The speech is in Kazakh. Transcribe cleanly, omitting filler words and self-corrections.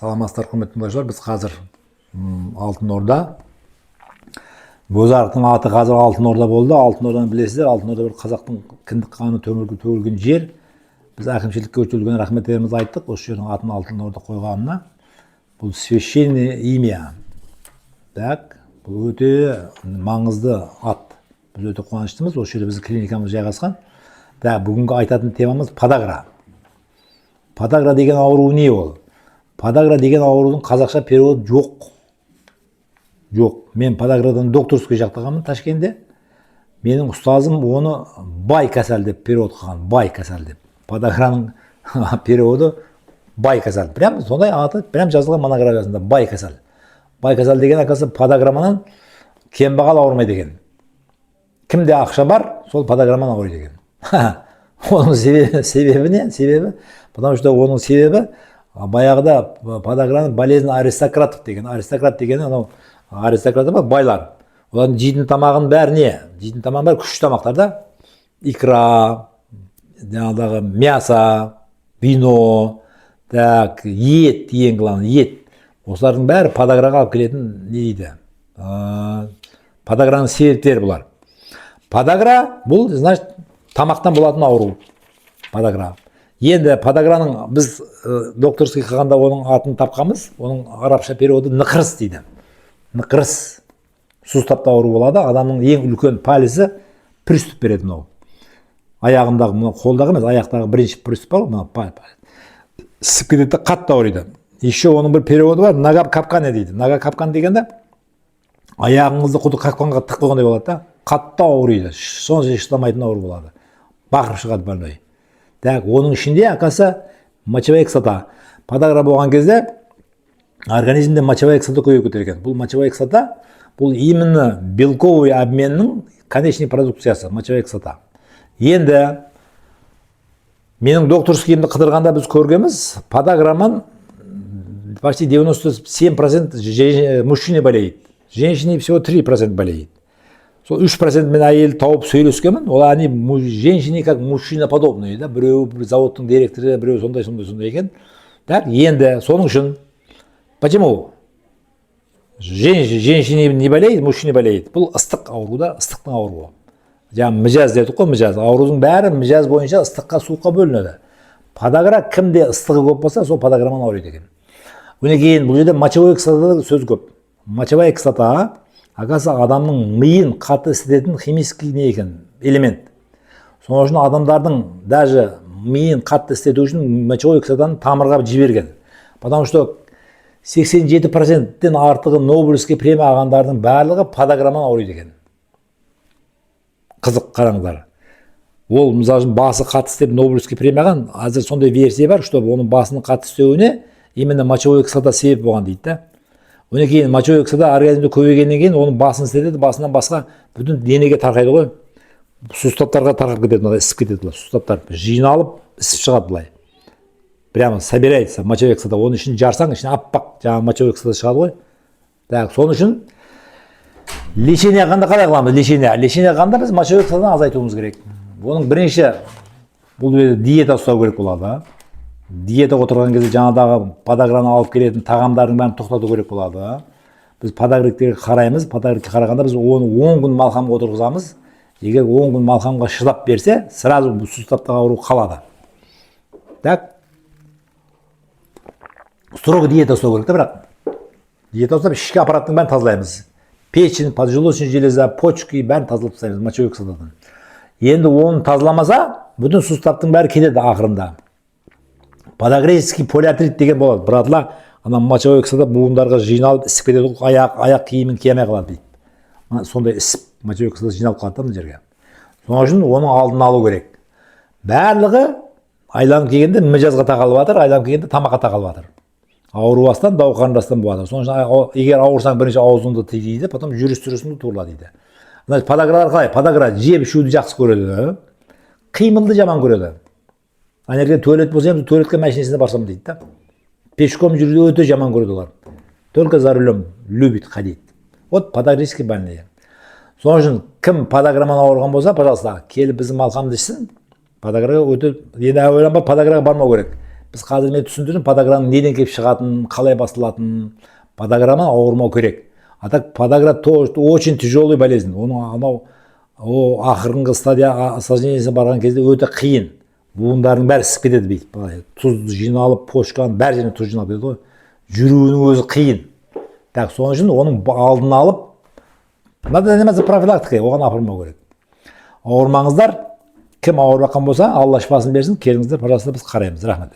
Саламатсыздар, құрметті тыңдаушылар. Біз қазір Алтын Орда, Бозарықтың аты қазір Алтын Орда болды. Алтын Орданы білесіздер. Алтын Орда бір қазақтың кіндік қаны төгілген жер. Біз әкімшілікке өте үлкен рахметтерімізді айттық осы жердің атын Алтын Орда қойғанына. Бұл священное имя, так, бұл өте маңызды ат. Біз өте қуаныштымыз, осы жерде біздің клиникамыз жайғасқан. Так, бүгінгі айтатын темамыз подагра. Подагра деген ауру не ол? Подагра деген аурудың қазақша переводы жоқ, жоқ. Мен подаградан докторский жақтағанмын Ташкентте. Менің ұстазым оны бай кәсәл деп перевод қылған. Бай кәсәл деп. Подаграның переводы бай кәсәл, прям сондай аты, прям жазылған монографиясында. Бай кәсәл. Бай кәсәл деген, оказывается, подаграманан кембағал ауырмайды екен. Кімде ақша бар, сол подаграмман ауырады екен. Оның себебі не? Себебі, потому что оның себебі баяғыда подаграны болезнь аристократов деген. Аристократ деген анау аристократ бар, байлар. Олардың жейтін тамағының бәрі не? Жейтін тамағының бәрі күшті тамақтар да: икра, жаңағыдағы мясо, вино, так, ет, ең главный ет. Осылардың бәрі подаграға алып келетін не дейді, подаграның себептері бұлар. Подагра бұл, значит, тамақтан болатын ауру подагра. Енді подаграның біз докторский қылғанда оның атын тапқанбыз. Оның арабша переводы нықырыс дейді. Нықырыс суставта ауру болады. Адамның ең үлкен палесі приступ береді. Мынау аяғындағы, мынау қолдағы емес, аяқтағы бірінші приступ бар ғой, мынау ісіп кетеді де, қатты ауырады. Еще оның бір переводы бар, нога капкане дейді. Нога капкан дегенде аяғыңызды құдды капканға тығып қойғандай болады да, қатты ауырады, сонша шыдамайтын ауру болады, бақырып шығады больной. Так, оның ішінде, оказывается, мочевая кислота. Подагра болған кезде организмде мочевая кислота көбейіп кетеді екен. Бұл мочевая кислота, бұл именно белковый обменнің конечный продукциясы мочевая кислота. Енді менің докторскийімді қыдырғанда біз көргенбіз, подаграман почти 97% мужчины болеет, женщины всего 3% болеет. Сол 3% мен әйел тауып сөйлескенмін. Ол они женщины как мужчина подобные да. Біреуі бір заводтың директоры, біреуі сондай, сондай, сондай екен. Так, енді соның үшін, почему женщины не болеет, мужчина болеет? Бұл ыстық ауру да, ыстықтың ауруы. Жаңа мижаз дедік қой, мижаз аурудың бәрі мижаз бойынша ыстыққа, суыққа бөлінеді. Подагра кімде ыстығы көп болса, сол подаграман ауырады екен. Одан кейін бұл жерде мочевой кислота сөз көп. Мочевая кислота, оказывается, адамның миын қатты істететін химический не екен, элемент. Сол үшін адамдардың даже миын қатты істету үшін мочевой кислотаны тамырға жіберген. Потому что 87 проценттен артығы Нобелевский премия алғандардың барлығы подаграман ауырады екен. Қызық, қараңдар. Ол, мысалы үшін, басы қатты істеп Нобелевский премия алған. Қазір сондай версия бар, чтобы оның басының қатты істеуіне именно мочевой кислота себеп болған дейді да. Одан кейін мочевой кислота организмде көбейгеннен кейін оның басын істетеді. Басынан басқа бүтін денеге тарқайды ғой, суставтарға тарқап кетеді. Мынадай ісіп кетеді былай, суставтар жиналып, ісіп шығады былай, прямо собирается мочевая кислота. Оның ішін жарсаң, ішіне аппақ жаңағы мочевой кислота шығады ғой. Так, сол үшін лечение қылғанда қалай қыламыз? Лечение қылғанда біз мочевой кислотаны азайтуымыз керек. Оның бірінші бұл жерде диета ұстау керек болады. Диетаға отырған кезде жаңадағы подаграны алып келетін тағамдардың бәрін тоқтату керек болады. Біз подагриктерге қараймыз. Подагрикке қарағанда біз оны 10 күн малхамға отырғызамыз. Егер 10 күн малхамға шыдап берсе, сразу бұл суставтағы ауру қалады. Так, строго диета ұстау керек та. Бірақ диета ұстап, ішкі аппараттың бәрін тазалаймыз: печень, поджелудочная железа, почки, бәрін тазалап тастаймыз мочевой кислотадан. Енді оны тазаламаса, бүтін суставтың бәрі кетеді. Ақырында подагрический полиартрит деген болады. Біратыла ана мочевой кислота буындарға жиналып, ісіп кетеді ғой. Аяқ киімін кие алмай қалады дейді. Мына сондай ісіп, мочевой кислота жиналып қалады да мына жерге. Сол үшін оның алдын алу керек. Барлығы айланып келгенде мижазға тақалып жатыр, айланып келгенде тамаққа тақалып жатыр. Ауру бастан, дау қарындастан болады. Сол үшін егер ауырсаң, бірінші аузыңды тый дейді, потом жүріс тұрысыңды турла дейді. Значит, подагралар қалай? Подагра жеп ішуді жақсы көреді, қимылды жаман көреді. Ана жерде туалет болса, енді туалетке машинасында барсам дейді да. Пешком жүруді өте жаман көреді олар, только за рулем любит ходить. Вот подагрический больные. Сол үшін кім подаграман ауырған болса, пожалуйста, келіп біздің малхамды ішсін. Подаграға өте, енді әуелі подаграға бармау керек. Біз қазір, мен түсіндірдім подаграның неден келіп шығатынын, қалай басталатынын. Подаграмен ауырмау керек. А так подагра тоже очень тяжелый болезнь. Оның анау о ақырғы стадия осложнениесіне барған кезде өте қиын, буындардың бәрі ісіп кетеді бүйтіп былай, тұз жиналып, почканың бәр жеріне тұз жиналып кетеді ғой, жүруінің өзі қиын. Так, сол үшін оның алдын алып, надо заниматься профилактикой, оған апармау керек. Ауырмаңыздар. Кім ауырып жатқан болса, Алла шипасын берсін. Келіңіздер, пожалуйста, біз қараймыз. Рахмет.